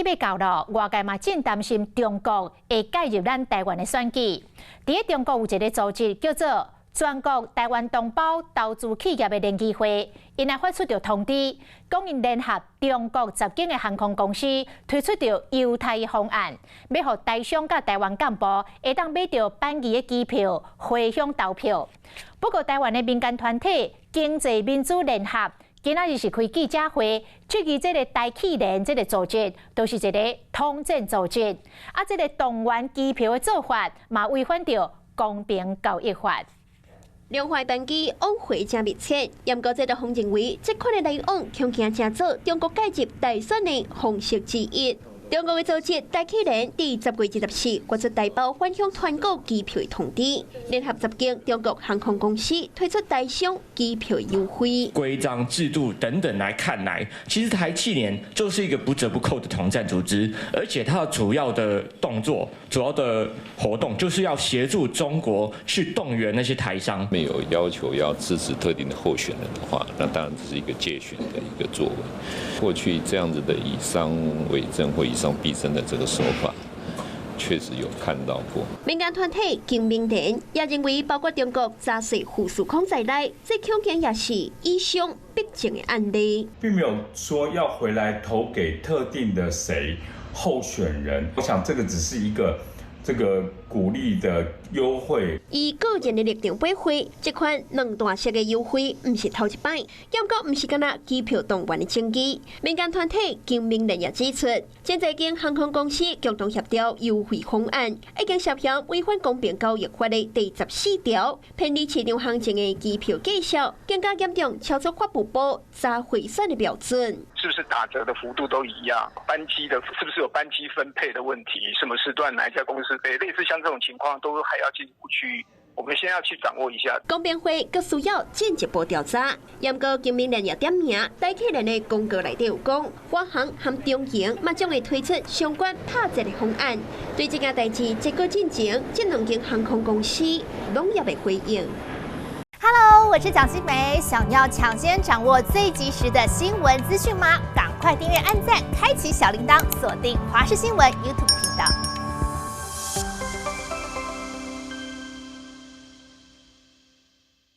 舉欲到囉，外界嘛真擔心中國會介入咱台灣的選舉。佇咧中國有一个組織叫做全國台灣同胞投資企業的聯誼會，𪜶來發出著通知，講𪜶聯合中國10間的航空公司推出著優待方案，欲予台商佮台灣幹部會當買著班機的機票回鄉投票。不過，台灣的民間團體經濟民主聯合今仔日是開記者會，質疑這个台企聯這个組織都是一个統戰組織，啊，這个動員機票的做法嘛違反著公平交易法。兩岸班機往回誠密切，毋過這個方認為，這款的來往恐驚成做中國介入大選的方式之一。中國的組織台企聯佇10月24發出台胞返鄉團購機票的通知，聯合10間中國航空公司推出台商機票優惠。規章制度等等來看來，其實台企聯就是一個不折不扣的統戰組織，而且它的主要的動作、主要的活動，就是要協助中國去動員那些台商。沒有要求要支持特定的候選人的話，那當然這是一個介選的一個作為。過去這樣子的以商為政或以商逼政的這個手法，確實有看到過。民間團體經民聯也認為，包括中國詐騙富士康在內，這恐驚也是以商逼政的案例。並沒有說要回來投給特定的誰候選人，我想這個只是一個這個鼓勵的優惠。以個人的立場買飛，這款兩段式的優惠毋是頭一擺，猶閣毋是干焦機票動員的證據。民間團體經民聯也指出，真濟間航空公司共同協調優惠方案，已經涉嫌違反公平交易法的第14條，偏離市場行情的機票價數，更加嚴重超出法務部查匯選的標準。是不是打折的幅度都一樣？班機的，是不是有班機分配的問題？什麼時段哪一家公司飛？類似像這種情況，都還要進一步去，我們先要去掌握一下。公平會閣需要進一步調查。毋過經民聯也點名，台企聯的公告內底有講，華航和中航嘛將會推出相關拍折的方案。對這件代誌，這個進前，這兩間航空公司攏猶未回應。 Hello，我是蔣新梅，想要搶先掌握最及時的新聞資訊嗎？趕快訂閱、按讚、開啟小鈴鐺，鎖定華視新聞 YouTube 頻道。